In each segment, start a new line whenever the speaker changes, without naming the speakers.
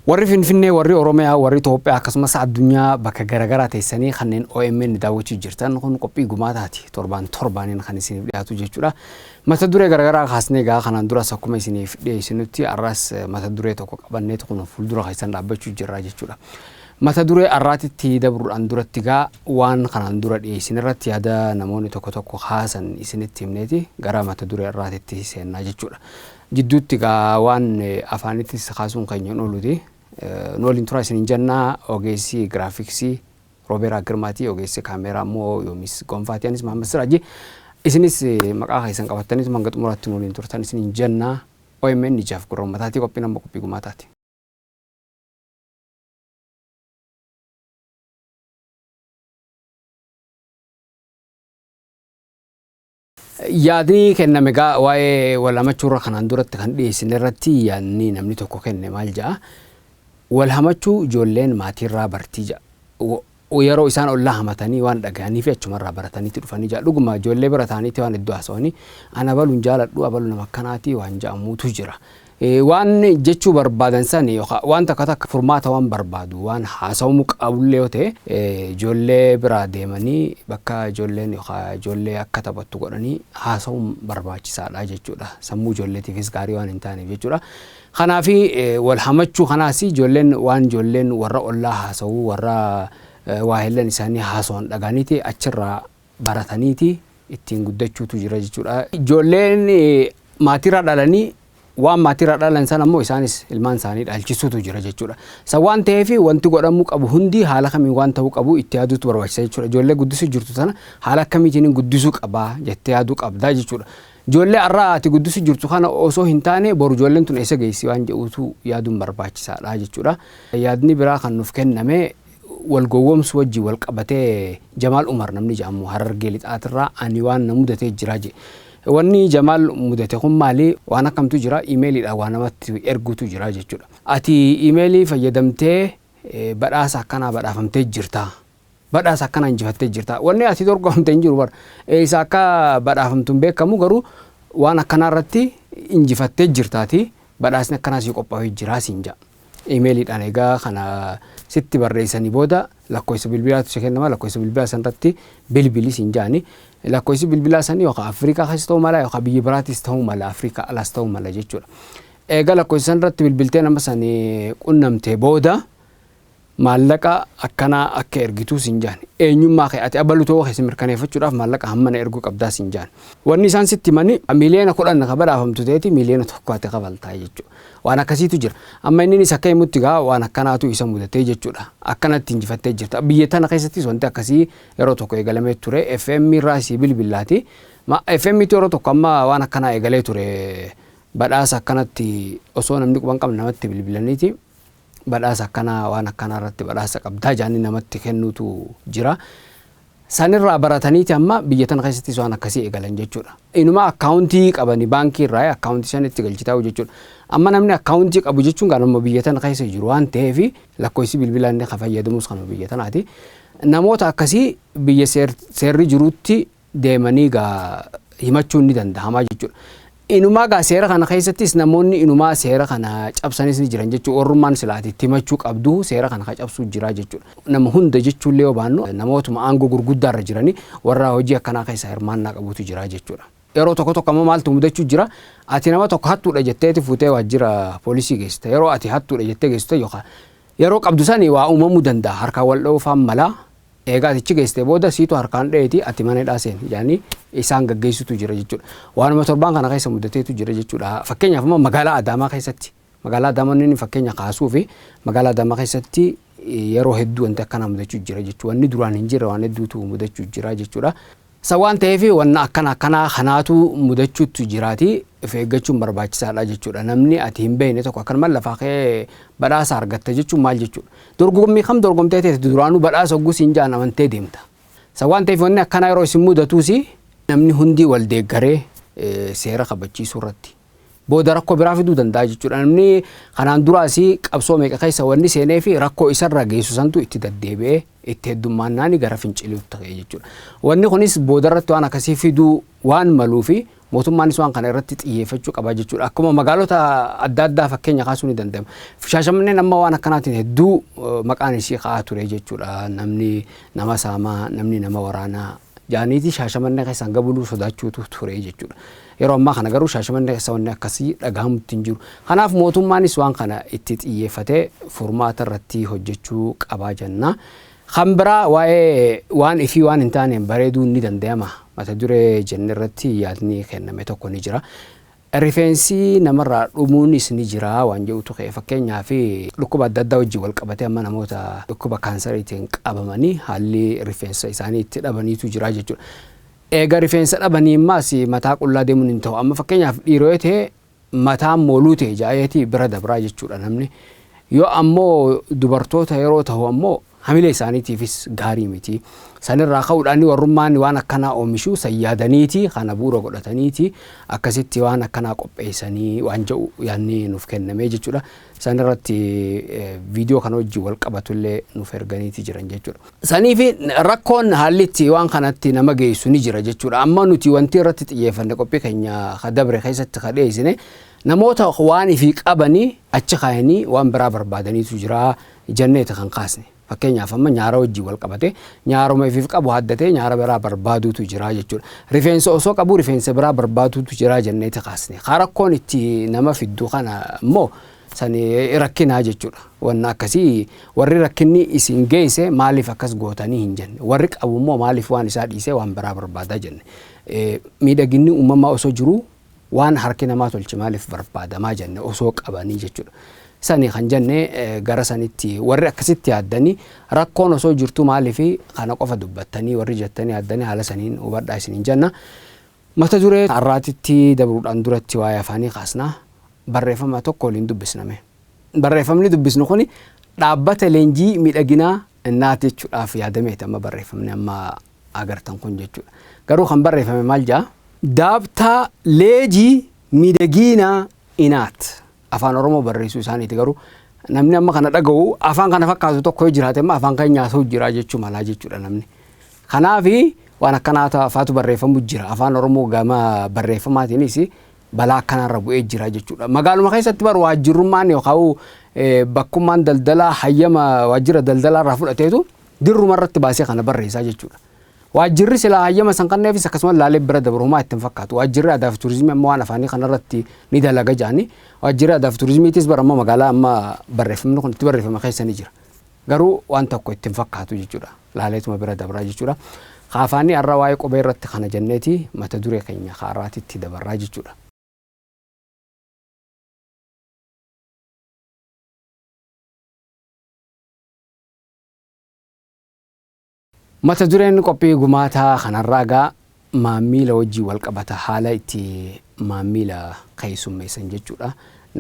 Warri Finfinnee, warri Oromiyaa, warri Itoophiyaa akkasumas addunyaa bakka garaagaraa teessanii kanneen OMN daawwachuu jirtan kun qophii gumaataati. Torbaan torbaaniin kan isiniif dhiyaatu jechuudha. Mata duree garaagaraa kaasnee egaa kanaan duras akkuma isiniif dhiyeessinutti har'as mata duree tokko qabanneetu kun fuuldura keessan dhaabbachuu jirra jechuudha. Mata duree har'aatitti dabruudhaan duratti egaa waan kanaan dura dhiyeessin irratti yaada namoonni tokko tokko kaasan isinitti himneeti gara mata duree har'aatitti seennaa jechuudha. Jidduutti egaa waan afaanittis kaasuun keenya hin ooluti. Nu waliin turaa isiniin jennaa ogeessi giraafiksii Roobeeraa Girmaatii ogeessi kaameeraa immoo Yoomis Gonfaatii anis Mahammad Siraaji. Isinis maqaa keessan qabattaniitu hanga xumuraatti nu waliin turtan isiniin jennaa OMN ijaaf gurra ummataatii qophiin amma qophii gumaataati. Yaadni kenname egaa waa'ee wal hamachuurra kanaan duratti kan dhiyeessine irratti yaadni namni tokko kenne maal jedha? Wal hamachuu ijoolleen maatiirraa bartii jedha. Yeroo isaan ollaa hamatanii waan dhaga'anii fi achumarraa barataniitti dhufanii jedha. Dhuguma ijoollee bira taa'aniiti waan hedduu haasawanii ana abaluun jaaladhu abalu nama akkanaati waan jedhamuutu jira. Waan jechuu barbaadan san yookaan waan takka takka furmaata waan barbaadu waan haasawamuu qabullee yoo ta'e ijoollee bira deemanii bakka ijoolleen yookaan ijoollee akka taphattu godhanii haasawuun barbaachisaadha jechuudha. Sammuu ijoolleetiifis gaarii waan hin taaneef jechuudha. Kanaaf wal hamachuu kanaas ijoolleen waan ijoolleen warra ollaa haasawuu warra waahellan isaanii haasawan dhagaaniiti achirraa barataniiti ittiin guddachuutu jira jechuudha. Ijoolleen maatiirraa dhalanii waan maatiirraa dhalan sana immoo isaanis ilmaan isaanii dhaalchisuutu jira jechuudha. San waan ta'eef wanti godhamuu qabu hundi haala kamiin waan ta'uu qabu itti yaaduutu barbaachisa jechuudha. Ijoollee guddisuu jirtu sana haala akkamiitiin guddisuu qabaa jettee yaaduu qabdaa jechuudha. Ijoollee har'aa ati guddisuu jirtu kana osoo hin taane boru ijoolleen tun eessa geessi waan jedhuutu yaaduun barbaachisaadha jechuudha. Yaadni biraa kan nuuf kenname wal gowwoomsuu wajjin wal qabatee Jamaal Umar namni jedhamu Harargee Lixaatirraa ani waan na mudatee jira jedhe. Wanni Jamaal mudate kun maali? Waan akkamtu jira? Imeeliidhaan waa namatti erguutu jira jechuudha. Ati imeelii fayyadamtee badhaasa akkanaa badhaafamtee jirta. Badhaasa akkanaa injifattee jirta. Wanni ati dorgomte hin jiru bara. Isa akka badhaafamtu hin beekamu garuu waan akkanaa irratti injifattee jirtaati. Badhaasni akkanaa sii qophaa'ee jira siin jedha. Imeeliidhaan egaa kana sitti barreessanii booda lakkoofsa bilbilaatu si kennama lakkoofsa bilbilaa sanarratti bilbili siin jedhani. Lakkoofsi bilbilaa sanii yookaan Afrikaa keessa ta'uu mala yookaan biyya biraatis ta'uu mala Afrikaa alas ta'uu mala jechuudha. Egaa lakkoofsa sanarratti bilbiltee nama sanii qunnamtee booda maallaqa akkanaa akka ergituu siin jedhan. Eenyummaa kee ati abalu ta'uu keessa mirkaneeffachuudhaaf maallaqa hammana erguu qabdaa siin jedhan. Wanni isaan sitti himani 10 miliyoona ka badhaafamtu ta'eeti 1 miliyoona ati kafaltaa jechuudha. Waan akkasiitu jira. Amma inninis akka himutti gaa waan akkanaatu isa mudatee jechuudha. Akkanatti injifattee jirta. Biyya tana keessattis wanti akkasii yeroo tokko eegalamee ture. FM irraa sii bilbilaati. FM yeroo tokko amma waan akkanaa eegalee ture. Badhaasa akkanatti osoo namni quban qabne namatti bilbilaniiti. Badhaasa akkanaa waan akkanaa irratti badhaasa qabdaa jedhanii namatti kennuutu jira. Sanirraa barataniiti amma biyya tana keessattis waan akkasii eegalan jechuudha. Inuma akkaawuntii qabanii baankii irraa akkaawuntii san itti galchitaa jechuudha. Amma namni akkaawuntii qabu jechuun kan amma biyya tana keessa jiru waan ta'eef lakkoofsi bilbilaa inni kan fayyadamus kan biyya tanaati. Namoota akkasii biyya seerri jirutti deemanii gaa himachuun ni danda'ama jechuudha. Inumaa gaa seera kana keessattis namoonni inumaa seera kana cabsanis ni jiran jechuudha. Warrummaan silaati itti himachuu qabdu seera kana ka cabsuu jira jechuudha. Nama hunda jechuullee yoo baannu namootuma aangoo gurguddaarra jiranii warra hojii akkanaa keessa hirmaannaa qabutu jira jechuudha. Yeroo tokko tokko ammoo maaltu mudachuu jira? Ati nama tokko hattuudha jetteeti fuutee waajjira poolisii geessita. Yeroo ati hattuudha jettee geessite yookaan yeroo qabdu sani waa uumamuu danda'a. Harkaan wal dha'uufaan malaa. Egaa atichi geessite booda siitu harkaan dha'eeti ati mana hidhaa seeni jedhanii isaan gaggeessutu jira jechuudha. Waanuma torbaan kana keessa mudateetu jira jechuudha. Fakkeenyaaf immoo magaalaa Adaamaa keessatti magaalaa Adaamaa inni fakkeenya kaasuu fi magaalaa Adaamaa keessatti yeroo hedduu wanti akkanaa mudachuu jira jechuudha. Wanni duraan hin jirre waan hedduutu mudachuu jira jechuudha. Isa waan ta'eef wanna akkana akkanaa kanaatu mudachuutu jiraati of eeggachuun barbaachisaadha jechuudha. Namni ati hin beekne tokko akkanuma lafaa ka'ee badhaasa argatta jechuun maal jechuudha? Dorgommii kam dorgomtee teesse duraanuu badhaasa hogguu siin ja'an amantee deemta. Isa waan ta'eef wanni akkanaa yeroo isin mudatuus namni hundi wal deeggaree seera kabachiisuu irratti booda rakkoo biraa fiduu danda'a jechuudha. Namni kanaan duraas qabsoo meeqa keessa wanni seenee fi rakkoo isarra geessu santu itti deddeebi'ee itti heddummaannaani gara finciluutti ta'e jechuudha. Wanni kunis boodarratti waan akkasii fiduu waan maluu fi Mootummaanis waan kana irratti xiyyeeffachuu qaba jechuudha. Akkuma magaalota adda addaa fakkeenya kaasuu ni danda'ama. Shaashamanneen amma waan akkanaatiin hedduu maqaan isii ka'aa ture jechuudha. Namni nama saamaa, namni nama waraanaa jaaniiti Shaashamannee keessaan gabuluu sodaachuutu ture jechuudha. Yeroo ammaa kana garuu Shaashamannee keessa wanni akkasii dhagahamutti hin jiru. Kanaaf mootummaanis waan kana itti xiyyeeffatee furmaata irratti hojjechuu qabaa jenna. Kan biraa waa'ee waan ifii waan hin taaneen bareeduun ni danda'ama mata duree jenne irratti yaadni kenname tokko ni jira. Rifeensi namarraa dhumuunis ni jira waan jedhutu ka'e. Fakkeenyaaf, dhukkuba adda addaa wajjin wal qabatee amma namoota dhukkuba kaansariitiin qabamanii haalli rifeensa isaanii itti dhabaniitu jira jechuudha. Eega rifeensa dhabanii immaas mataa qullaa deemuun hin ta'u. Amma fakkeenyaaf dhiiroo yoo ta'e mataan mooluu ta'e jaa'eetii bira dabraa jechuudha namni. Yoo ammoo dubartoota yeroo ta'u ammoo hamilee isaaniitiifis gaarii miti. Sanirraa ka'uudhaan warrummaan waan akkanaa oomishu san yaadaniiti kana bu'uura godhataniiti akkasitti waan akkanaa qopheessanii waan jedhu yaadni nuuf kennamee jechuudha. Sanirratti viidiyoo kana wajjin wal qabatullee nuuf erganiiti jiran jechuudha. Saniif rakkoon haalli itti waan kanatti nama geessu ni jira jechuudha. Amma nuti wanti irratti xiyyeeffanne qophii keenya ka dabre keessatti ka dhiyeessine namoota waan ifii qabanii achi kaayanii waan biraa barbaadaniitu jira jenneeti kan kaasne. Fakkeenyaaf, amma nyaara wajjin wal qabate nyaaruma ifiif qabu haddatee nyaara biraa barbaaduutu jira jechuudha. Rifeensa osoo qabu rifeensa biraa barbaaduutu jira jenneeti kaasne. Ka rakkoon itti nama fiddu kana immoo sani rakkinaa jechuudha. Wanna akkasii warri rakkinni isin geesse maaliif akkas gootanii hin jenne. Warri qabu immoo maaliif waan isaa dhiisee waan biraa barbaadaa jenne. Miidhaginni uumamaa osoo jiruu waan harki namaa tolche maaliif barbaadamaa jenne osoo qabanii jechuudha. Sani kan jenne gara sanitti warri akkasitti yaaddanii rakkoon osoo jirtu maaliif kana qofa dubbattanii warri jettanii yaaddanii haala saniin hubadhaa isiniin jenna. Mata duree har'aatitti dabruudhaan duratti waa'ee afaanii kaasnaa. Barreeffama tokko waliin dubbisname. Barreeffamni dubbisnu kuni dhaabbata leenjii miidhaginaa innaati jechuudhaaf yaadameeti amma barreeffamni amma agartan kun jechuudha. Garuu kan barreeffame maal jedha? Daabtaa leejii miidhaginaa inaat. Afaan Oromoo barreessuu isaaniiti, garuu namni amma kana dhaga'u afaan kana fakkaatu tokko yoo jiraate amma afaan kan nyaatau jira jechuu malaa jechuudha namni. Kanaafi waan akkanaa faatu barreeffamu jira. Afaan Oromoo gama barreeffamaatiinis balaa akkanaarra bu'ee jira jechuudha. Magaaluma keessatti bar waajjirrummaan yookaan bakkummaan daldalaa hayyama waajjira daldalaa irraa fudhateetu dirruma irratti baasee kana barreessaa jechuudha. Waajjirri silaa hayyama san kanneefis akkasuma laalee bira dabru homaa ittiin fakkaatu. Waajjirri aadaa fi turizimii amma waan afaanii kanarratti ni dalaga jedhanii, waajjirri aadaa fi turizimiitis bara amma magaalaa amma barreeffamni kun itti barreeffame keessa ni jira. Garuu waan tokko ittiin fakkaatu jechuudha. Laaleetuma bira dabraa jechuudha. Afaanii har'a waa'ee qubee irratti kana jenneeti mata duree keenya har'aatitti dabarraa jechuudha. Mata dureen qophii gumaataa kanarraa gaa maamila wajjin wal qabata, haala itti maamila keessummeessan jechuudha.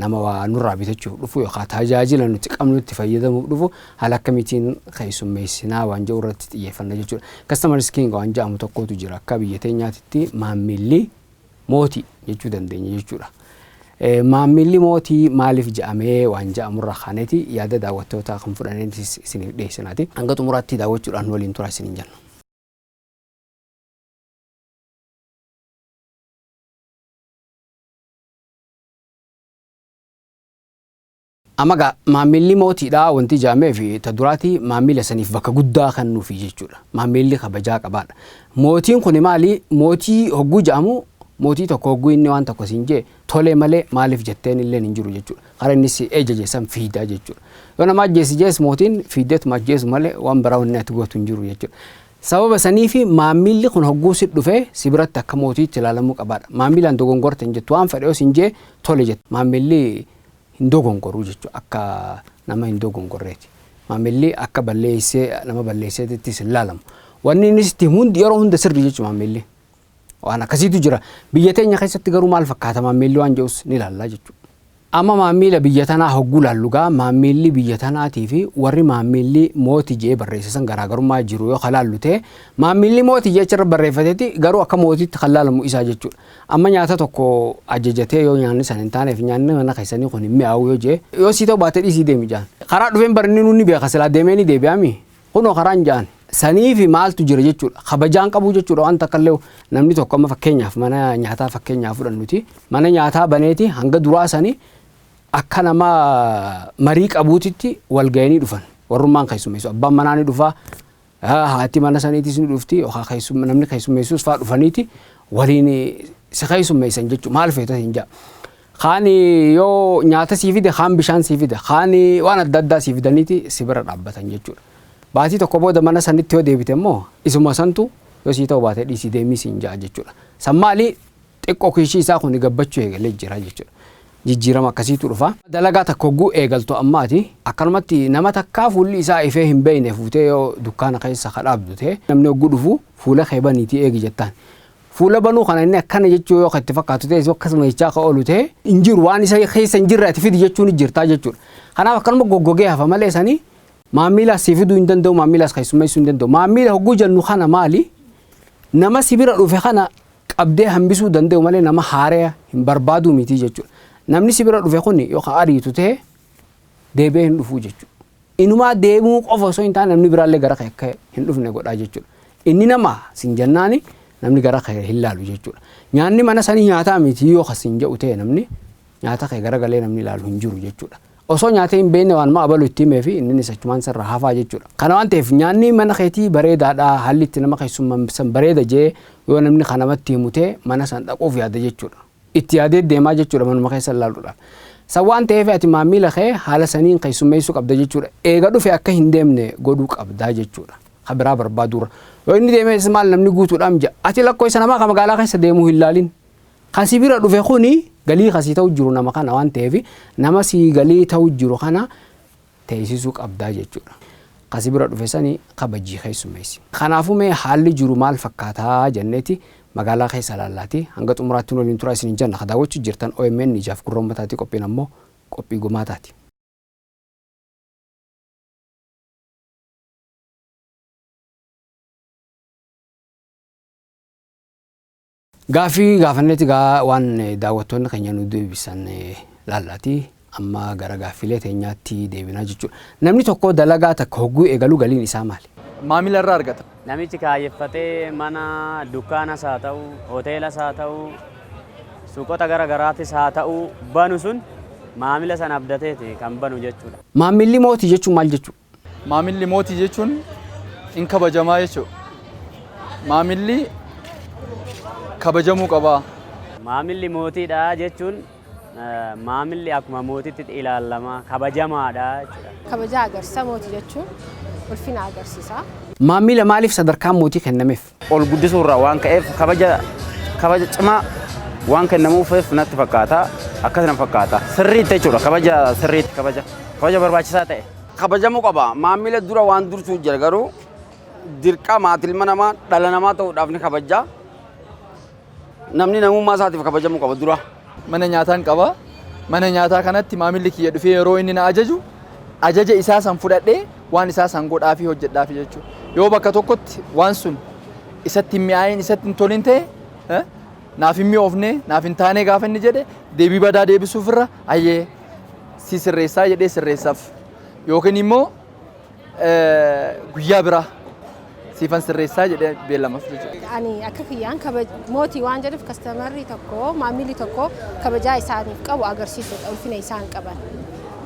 Nama waa nurraa bitachuuf dhufu yookaan tajaajila nuti qabnutti fayyadamuuf dhufu haala akkamiitiin keessummeessinaa waan jedhu irratti xiyyeeffanna jechuudha. Customer is king waan jedhamu tokkotu jira. Akka biyya teenyaatitti maamilli mootii jechuu dandeenya jechuudha. Maamilli mootii maaliif jedhamee waan jedhamurraa kaaneeti yaada daawwattootaa kan fudhanii isiniif dhiyeessinaati. Hanga xumuraatti daawwachuudhaan waliin turaa isiniin jenna. Amma gaa maamilli mootiidha wanti jedhamee fi ta duraati maamila saniif bakka guddaa kennuufi jechuudha. Maamilli kabajaa qabaadha. Mootiin kun maali? Mootii hogguu jedhamu, mootii tokko hogguu inni waan tokko siin jee tolee malee maaliif jetteen illee hin jiru jechuudha. Karaa inni si ejaje san fiidaa jechuudha. Yoo nama ajjeesi jees mootiin fiideetuma ajjeesu malee waan biraa wanni ati gootu hin jiru jechuudha. Sababa saniifi maamilli kun hogguu si dhufee si biratti akka mootiitti ilaalamuu qabaadha. Maamilaan dogongorte hin jettu, waan fedhe yoo siin jee tole jettu. Maamilli hin dogongoruu jechuudha, akka nama hin dogongorreeti. Maamilli akka balleessee nama balleesseetittis hin laalamu. Wanni inni sitti hundi yeroo hunda sirrii jechuudha maamilli. Waan akkasiitu jira. Biyya teenya keessatti garuu maal fakkaata maamilli waan jedhus ni ilaalla jechuudha. Amma maamila biyya tanaa hogguu laallu gaa maamilli biyya tanaatii fi warri maamilli mootii jedhee barreesse san garaagarummaa jiru yoo kalaallu ta'e, maamilli mootii jee achirra barreeffateeti garuu akka mootiitti kan laalamu isaa jechuudha. Amma nyaata tokko ajajatee yoo nyaanni san hin taaneef, nyaanni mana keessanii kun hin mi'aawu yoo jee, yoo sii ta'u baatee dhiisii deemi jaan. Karaa dhufeen barinni nuun ni beeka, silaa deemee ni deebi'ami. Kunoo karaan jaan. Saniifi maaltu jira jechuudha. Kabajaan qabu jechuudha waan takka illee namni tokko amma fakkeenyaaf mana nyaataa fakkeenyaaf fudhannuti. Mana nyaataa baneeti hanga duraa sanii akka nama marii qabuutitti wal ga'anii dhufan. Warrummaan keessummeessu. Abbaan manaa ni dhufa. Haati mana saniitis ni dhufti. Yookaan namni keessummeessus fa'aa dhufaniiti waliin si keessummeessan jechuudha. Maal feetas hin jaa. Kaan yoo nyaata sii fide, kaan bishaan sii fide, kaan waan adda addaa sii fidaniiti si bira dhaabbatan jechuudha. Baatii tokko booda mana sanitti yoo deebite immoo isuma santu yoo sii ta'u baatee dhiisii deemii siin ja'a jechuudha. San maali xiqqoo kiishii isaa kun gabbachuu eegalee jira jechuudha. Jijjiirama akkasiitu dhufa. Dalagaa takka hogguu eegaltu ammaati akkanumatti nama takkaa fuulli isaa ifee hin beekne fuutee yoo dukkaana keessa kadhaabdu ta'e namni hogguu dhufu fuula kee baniitii eegi jettaan. Fuula banuu kana inni akkana jechuu yoo itti fakkaatu ta'e akkasuma jechaa ka oolu ta'e hin jiru waan isa keessa hin jirre ati fidi jechuun ni jirtaa jechuudha. Kanaaf akkanuma goggogee hafa malee sanii maamilaas si fiduu hin danda'u, maamilaas keessummeessuu hin danda'u. Maamila hogguu jennu kana maali? Nama si bira dhufe kana qabdee hambisuu danda'u malee nama haaraa hin barbaaduu miti jechuudha. Namni si bira dhufe kun yoo ka ariitu ta'e deebi'ee hin dhufuu jechuudha. Inumaa deemuu qofa osoo hin taane namni biraallee gara kee akka hin dhufne godhaa jechuudha. Inni nama sin jennaani namni gara kee hin laalu jechuudha. Nyaanni mana sanii nyaataa miti yoo kasin jedhu ta'e namni nyaata kee garagalee namni ilaalu hin jiru jechuudha. Osoo nyaatee hin beekne waan ma abalu itti himee fi inni achumaan sirraa hafaa jechuudha. Kana waan ta'eef nyaanni mana keetii bareedaadha, haalli itti nama keessummaan bareeda jee yoo namni kanamatti himu ta'e mana san dhaquuf yaada jechuudha. Itti yaadee deemaa jechuudha manuma keessa ilaaluudhaaf. San waan ta'eef ati maamila kee haala saniin keessummeessuu qabda jechuudha. Eega dhufe akka hin deemne godhuu qabdaa jechuudha. Ka biraa barbaaduurra. Yoo inni deemee maal namni guutuudhaan jira. Ati lakkoofsa namaa ka magaalaa keessa deemuu hin laalin. Kasi bira dhufe kuni galii kasii ta'u jiru nama kana waan ta'eef nama sii galii ta'u jiru kana teessisuu qabdaa jechuudha. Kasi bira dhufe sani kabajii keessummeessi. Kanaafuu mee haalli jiru maal fakkaataa jenneeti magaalaa keessa laallaati hanga xumuraatti waliin turaa isin jenna. Ka daawwachuu jirtan OMN ijaaf gurra uummataati, qophiin ammoo qophii gumaataati. Gaaffii gaafanneeti gaa waan daawwattoonni keenya nu deebisan laallaati. Amma gara gaaffiilee teenyaatti deebinaa jechuudha. Namni tokko dalagaa takka hogguu eegalu galiin isaa maali?
Maamila irraa argata.
Namichi kaayyeffatee mana dukkaanas haa ta'u, hoteelas haa ta'u, suuqota gara garaatis haa ta'u banu sun maamila sana abdateeti kan banu jechuudha.
Maamilli mootii jechuun maal jechuudha?
Maamilli mootii jechuun in kabajamaa jechuudha. Maamilli kabajamuu qaba.
Maamilli mootiidha jechuun maamilli akkuma mootiitti ilaalama, kabajamaadha jechuudha.
Kabajaa agarsiisa mootii jechuun ulfina agarsiisa.
Maamila maaliif sadarkaan mootii kennameef?
Ol guddisuu irraa waan ka'eef kabaja cimaa waan kennamuuf natti fakkaata. Akkas na fakkaata. Sirriitti jechuudha. Kabaja sirriitti kabaja barbaachisaa ta'e.
Kabajamuu qaba. Maamila dura waan dursuu jira garuu dirqama ilma namaa dhala namaa ta'uudhaaf ni kabajja. Namni namummaa isaatiif kabajamuu qaba dura.
Mana nyaataan qaba. Mana nyaataa kanatti maamilli kiyya dhufee yeroo inni na ajaju ajaja isaa san fudhadhee waan isaa san godhaafii hojjedhaafi jechuudha. Yoo bakka tokkotti waan sun isatti hin mi'aayin, isatti hin tolin ta'e, naaf hin mi'oofne, naaf hin taane gaafa inni jedhe deebii badaa deebisuuf irra ayyee si sirreessaa jedhee sirreessaaf. Yookiin immoo guyyaa biraa siifan sirreessaa jedhee beellamaaf jechuudha.
Ani akka kiyyaan mootii waan jedhuuf customerri tokko maamilli tokko kabajaa isaaniif qabu agarsiisuudha, ulfina isaan qaban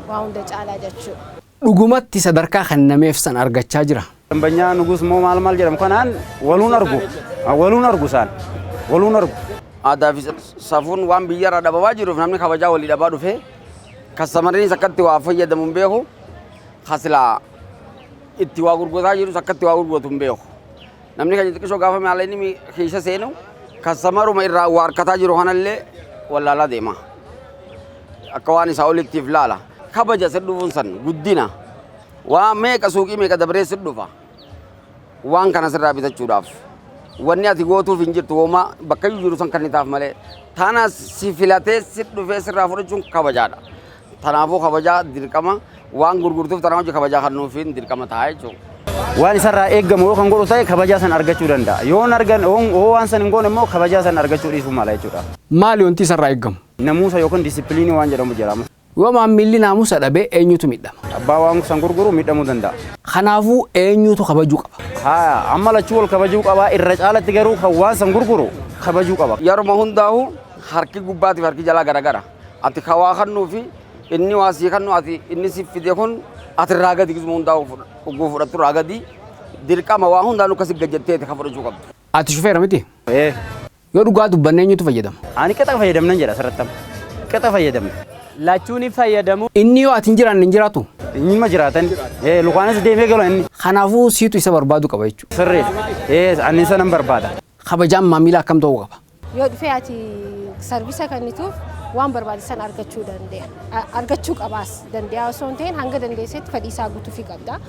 waa hunda caalaa jechuudha.
Dhugumatti sadarkaa kennameef san argachaa jira.
Dambanyaa nugus moo maal maal jedhamu kanaan waluun argu. Waluun argu isaan. Waluun argu.
Aadaa fi safuun waan biyyarraa dhabamaa jiruuf namni kabajaa walii dhabaa dhufee customerriinis akkatti waa fayyadamu hin beeku. Kasilaa itti waa gurgurataa jirus akkatti waa gurguratu hin beeku. Namni keenya xiqqishoo gaafa maala inni keessa seenu customeruma irraa waa harkataa jiru kanallee wallaalaa deema. Akka waan isaa olittiif laala. Kabaja si dhufuun san guddina. Waa meeqa suuqii meeqa dabaree si dhufa. Waan kana sirraa bitachuudhaaf. Wanni ati gootuuf hin jirtu homaa bakka iyyuu jiru san kan taaf malee. Tana si filatee si dhufee sirraa fudhachuun kabajaadha. Kanaafuu kabajaa dirqama waan gurgurtuuf tana hojii kabajaa kan nuufiin dirqama ta'a jechuudha.
Waan isarraa eeggamu yoo kan godhu ta'e kabajaa san argachuu danda'a. Yoo hin argan yoo waan san hin goone immoo kabajaa san argachuu dhiisuu mala jechuudha.
Maali wanti isarraa eeggamu?
Namuusa yookaan discipline waan jedhamu jira.
Yoo maammilli naamusa dhabe eenyutu miidhama?
Abbaa waan san gurguru miidhamuu danda'a.
Kanaafuu eenyutu kabajuu qaba?
Haa, amma lachuu wal kabajuu qaba. Irra caalatti garuu kan waan san gurguru kabajuu qaba.
Yeruma hundaa'u harki gubbaatiif harki jalaa garagara. Ati ka waa kannuu fi inni waa sii kannu, ati inni si fide kun ati irraa gadi gisuma hundaa'u ugguu fudhattu irraa gadi dirqama waa hundaan akkasi gajjatteeti ka fudhachuu qabdu.
Ati shufeera miti?
Ee.
Yoo dhugaa dubbanne eenyutu fayyadama?
Ani qixa fayyadamnan jedha asirratti amma. Qixa fayyadamna.
Lachuun ni fayyadamu.
Inni yoo ati hin jiraanne hin jiraatu.
Inni jiraatan. Ee, lukaanis deemee gala inni.
Kanaafuu siitu isa barbaadu qaba jechuudha.
Sirrii. Ee, ani isa nan barbaada.
Kabajaan maamila akkam ta'uu qaba?
Yoo dhufee ati service kennituuf waan barbaachisan argachuu danda'a. Argachuu qabaas danda'a osoo hin ta'in hanga dandeessetti fedhii isaa guutuufii qabda.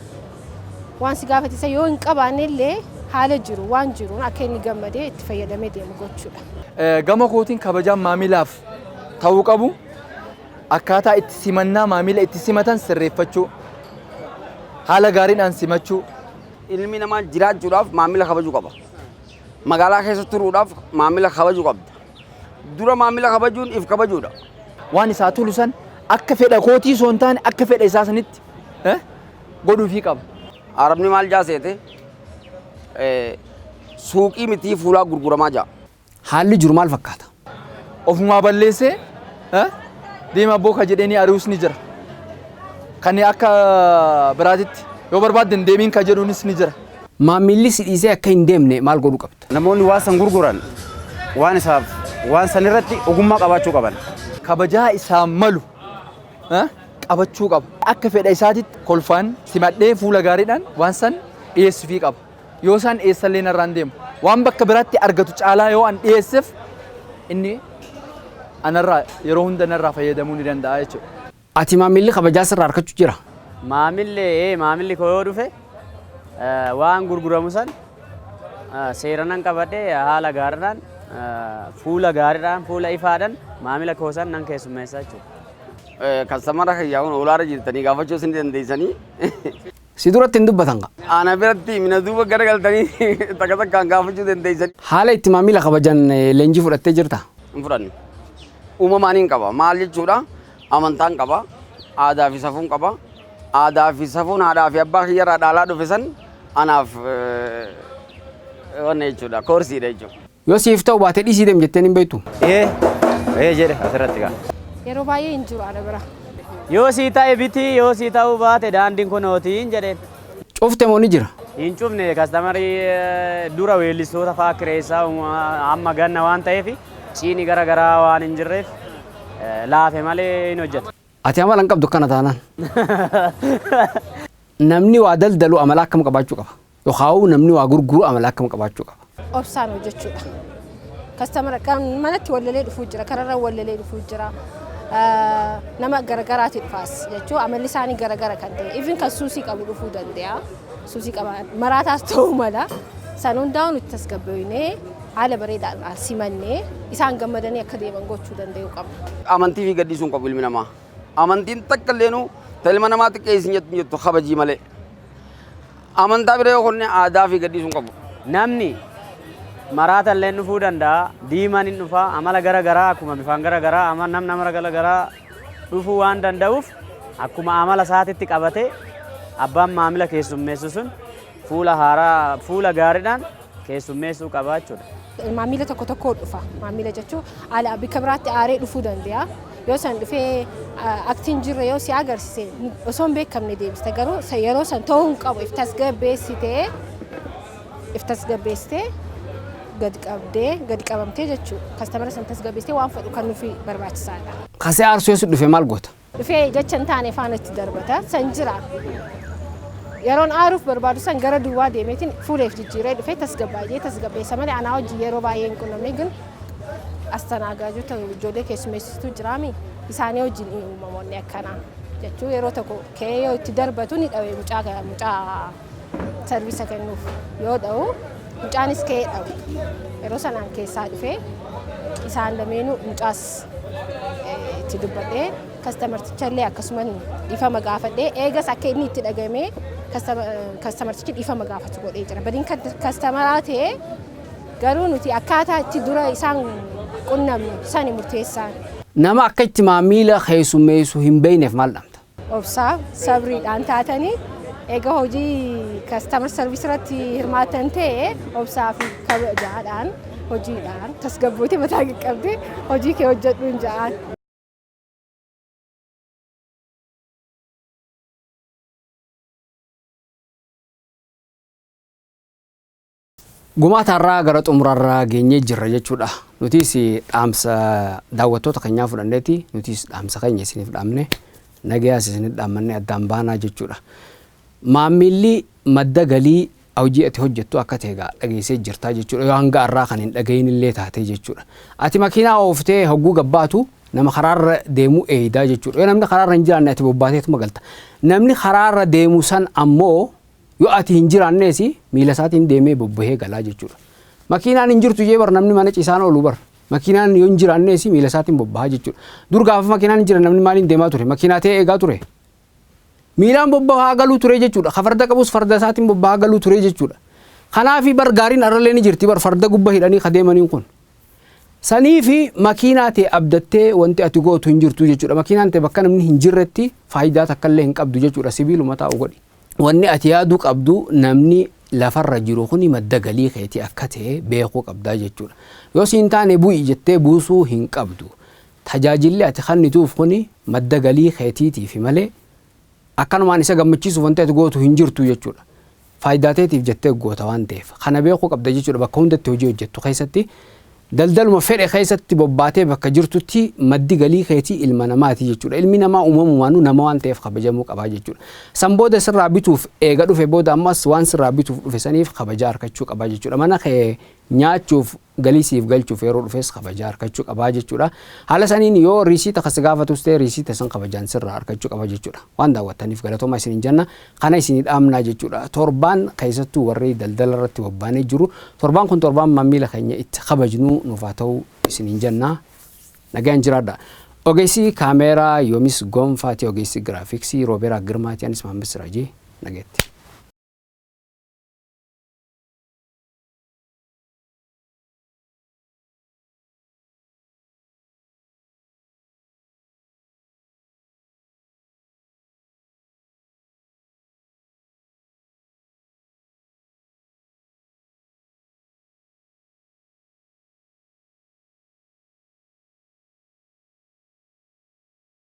Waan si gaafatisa yoo hin qabaanne illee haala jiru waan jiruun akka inni gammadee itti fayyadamee deemu gochuudha.
Gama kootiin kabajaan maamilaaf ta'uu qabu akkaataa itti simannaa maamila itti simatan sirreeffachuu, haala gaariidhaan simachuu.
Ilmi namaa jiraachuudhaaf maamila kabajuu qaba. Magaalaa keessa turuudhaaf maamila kabajuu qabda. Dura maamila kabajuun if kabajuudha.
Waan isaa tolu san akka fedha kootii osoo hin taane akka fedha isaa sanitti godhuufii qaba.
Arabni maal jaaseete, suuqii mitii fuulaa gurguramaa jaa.
Haalli jiru maal fakkaata?
Ofumaa balleessee deema abboo ka jedheenii ari'us ni jira. Kan akka biraatitti yoo barbaadde hin deemiin ka jedhuunis ni jira.
Maamilli si dhiisee akka hin deemne maal godhuu qabda?
Namoonni waan san gurguran waan isaaf waan san irratti ogummaa qabaachuu qaban.
Kabajaa isaa malu qabachuu qaba. Akka fedha isaatitti kolfaan simadhee fuula gaariidhaan waan san dhiyeessuufii qaba. Yoo isaan dhiyeessallee narraan deemu. Waan bakka biraatti argatu caalaa yoo an dhiyeesseef inni anarraa yeroo hunda narraa fayyadamuu ni danda'a jechuudha.
Ati maamilli kabajaa sirraa argachuu jira?
Maamilli koo yoo dhufe waan gurguramu san seera nan qabadhee haala gaariidhaan, fuula gaariidhaan, fuula ifaadhaan maamila koo san nan keessummeessa jechuudha.
Customer kiyyaa kun olaara jirtanii gaafachuu isin dandeessanii.
Si duratti hin dubbatan qa.
Ana biratti mina duuba garagaltanii takka takkaan gaafachuu dandeessanii.
Haala itti maamila kabajan leenjii fudhattee jirta?
Hin fudhanne. Uumamaan hin qaba. Maal jechuudha? Amantaan qaba. Aadaa fi safuun qaba. Aadaa fi safuun haadhaa fi abbaa kiyyarraa dhaalaa dhufe san anaaf wanna jechuudha. Koorsiidha jechuudha.
Yoo siif ta'u baate dhiisii deem jetteen hin beektu?
Ee, ee jedhe asirratti gaa.
Yeroo baay'ee hin jiru ana bira.
Yoo sii ta'e bitii, yoo sii ta'uu baate daandiin kunootiin jedheen.
Cufte moo ni jira?
Hin cufne. Customer dura weellistoota fa'aa kireessaa amma ganna waan ta'eef ciini gara garaa waan hin jirreef laafe malee hin hojjetu.
Ati amala hin qabdu akkana taanaan. Namni waa daldalu amala akkam qabaachuu qaba? Yookaan namni waa gurguru amala akkam qabaachuu qaba?
Obsaan hojjechuudha. Customer kan manatti wallalee dhufuu jira, kararra wallalee dhufuu jira. Nama garagaraati dhufaas jechuun amalli isaanii garagara kan ta'e. Even kan suusii qabu dhufuu danda'a. Suusii qaba maraataas ta'uu mala. San hundaa'u nuti tasgabbeessnee haala bareedaadhaan simannee isaan gammadanii akka deeman gochuu danda'uu qabna.
Amantii fi gaddisuun qabu ilmi namaa. Amantiin takka illeenuu ta ilma namaa xiqqeessin jettu hin jettu kabajii malee. Amantaa bira yoo kunne aadaa fi gaddisuun qabu.
Namni maraata illee dhufuu danda'a, diimaan hin dhufa, amala gara garaa akkuma bifaan gara garaa namni amala gara garaa dhufuu waan danda'uuf akkuma amala isaatitti qabatee abbaan maamila keessummeessu sun fuula haaraa, fuula gaariidhaan keessummeessuu qaba jechuudha.
Maamila tokko tokko dhufa. Maamila jechuun haala bakka biraatti aaree dhufuu danda'a. Yoo san dhufee aktiin jirre yoo si agarsiise osoo hin beekamne deebista, garuu yeroo san ta'uu hin qabu. If tasgabbeessitee gadi qabdee gadi qabamtee jechuudha. Customer san tasgabbeessitee waan fedhu kan nufi barbaachisaadha.
Kasee aarsuu yoo si dhufe maal goota?
Dhufee jecha hin taane faana itti darbata san jira. Yeroon aaruuf barbaadu san gara duwwaa deemeetiin fuuleef jijjiiree dhufee tasgabbaayee tasgabbeessa malee anaa hojii yeroo baay'ee hin qunnamne gin astanaagaajota ijoollee keessummeessituu jiraami isaanii wajjin uumamoonni akkanaa jechuu yeroo tokko ka'ee yoo itti darbatu ni dhawe mucaa mucaa service kennuuf yoo dha'u mucaanis ka'ee dhawe. Yeroo sanaan keessaa dhufee isaan lameenuu mucaas itti dubbadhee customerticha illee akkasuma dhiifama gaafadhee eegas akka inni itti dhagamee customertichi dhiifama gaafatu godhee jira. Badiin customeraa ta'ee garuu nuti akkaataa itti dura isaan qunnamnu sani murteessaan.
Nama akka itti maamila keessummeessu hin beekneef maal dhamta?
Obsaa sabriidhaan taatanii egaa hojii customer service irratti hirmaatan ta'e, obsaa fi kabajaadhaan, hojiidhaan tasgabbootee, mataa qabdee hojii kee hojjedhu hin ja'an.
Gumaataarraa gara xumurarraa geenyee jirra jechuudha. Nutis dhaamsa daawwattoota keenyaa fudhanneeti, nutis dhaamsa keenya isiniif dhaamne, nagayaas isiniif dhaammanne, addaan baanaa jechuudha. Maamilli madda galii hojii ati hojjettu akka ta'e egaa dhageessee jirtaa jechuudha. Yoo hanga har'aa kan hin dhagahin illee taate jechuudha. Ati makiinaa ooftee hogguu gabbaatu nama karaarra deemuu eeydaa jechuudha. Yoo namni karaarra hin jiraanne, ati bobbaateetuma galta. Namni karaarra deemu san ammoo yoo ati hin jiraannes miila isaatiin deemee bobbahee galaa jechuudha. Makiinaan hin jirtu jee bar namni mana ciisaan oolu bar. Makiinaan yoo hin jiraannes miila isaatiin bobbahaa jechuudha. Dur gaafa makiinaan hin jiran namni maaliin deemaa ture? Makiinaa ta'ee eegaa ture. Miilaan bobbahaa galuu ture jechuudha. Ka farda qabus farda isaatiin bobbahaa galuu ture jechuudha. Kanaafi bar gaariin arrallee ni jirti bar, farda gubba hidhanii ka deemaniin kun. Sanii fi makiinaa ta'e abdattee wanti ati gootu hin jirtu jechuudha. Makiinaan ta'e bakka namni hin jirretti faayidaa takka illee hin qabdu jechuudha. Sibiiluma taa'u godhi. Wanni ati yaaduu qabdu, namni lafarra jiru kuni madda galii keetii akka ta'e beekuu qabdaa jechuudha. Yoo siin taane bu'i jettee buusuu hin qabdu. Tajaajilli ati kennituuf kuni madda galii keetiitiif malee akkanumaan isa gammachiisuuf wanti ati gootu hin jirtu jechuudha. Faayidaa teetiif jettee goota waan ta'eef. Kana beekuu qabda jechuudha. Bakka hundatti, hojii hojjettu keessatti, daldaluma fedhe keessatti bobbaatee bakka jirtutti, maddi galii keetii ilma namaati jechuudha. Ilmi namaa uumamumaanuu nama waan ta'eef kabajamuu qabaa jechuudha. San booda sirraa bituuf eega dhufe booda, ammas waan sirraa bituuf dhufe saniif kabajaa argachuu qabaa jechuudha. Mana kee nyaachuuf, galii siif galchuuf yeroo dhufes kabajaa argachuu qabaa jechuudha. Haala saniin yoo riisiita kas gaafatus ta'e, riisiita san kabajaan sirraa argachuu qaba jechuudha. Waan daawwattaniif galatooma isiniin jenna. Kana isinii dhaamnaa jechuudha. Torbaan keessattuu warri daldala irratti bobbaanee jiru, torbaan kun torbaan maamila keenya itti kabajnu nuuf haa ta'u isiniin jenna. Nagaan jiraadha. Ogeessi kaameeraa Yoomis Gonfaati, ogeessi giraafiksii Roobeeraa Girmaati, anis Maammis Siraajii, nageetti.